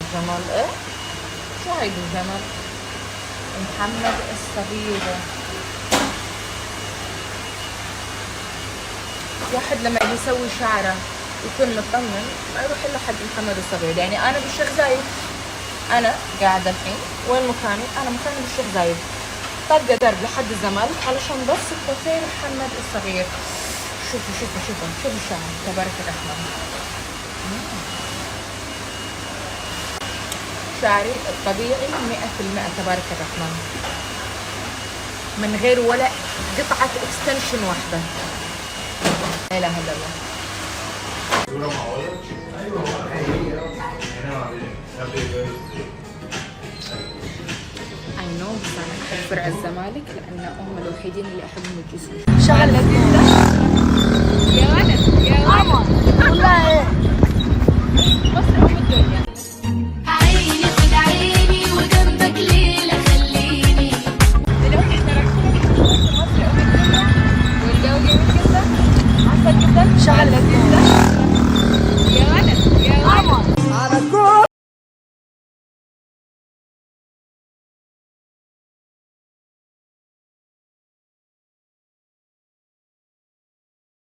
الجمال؟ ايه شو هيدا الجمال؟ محمد الصغير. واحد لما يسوي شعره يكون مطمن، ما يروح الا حق محمد الصغير. يعني انا بالشيخ زايد، انا قاعدة الحين وين مكاني؟ انا مكاني بالشيخ زايد، طقه درب لحد الزمالك علشان بس الكوافير محمد الصغير. شوفوا شوفوا شوفوا شوفوا الشعر، تبارك الرحمن. شعري الطبيعي 100%، تبارك الرحمن، من غير ولا قطعة extension واحدة. لا اله الا الله. صورة مع ولد؟ ايوه هي. I know، بس انا احب فرع الزمالك لان هم الوحيدين اللي احبهم يجلسون. شغل. يا ولد يا ولد. والله. مصر ام الدنيا. عيني خد عيني وجنبك ليلة خليني. دلوقتي احنا رايحين مصر ام الدنيا، والجو جميل جدا، عسل جدا. شغل.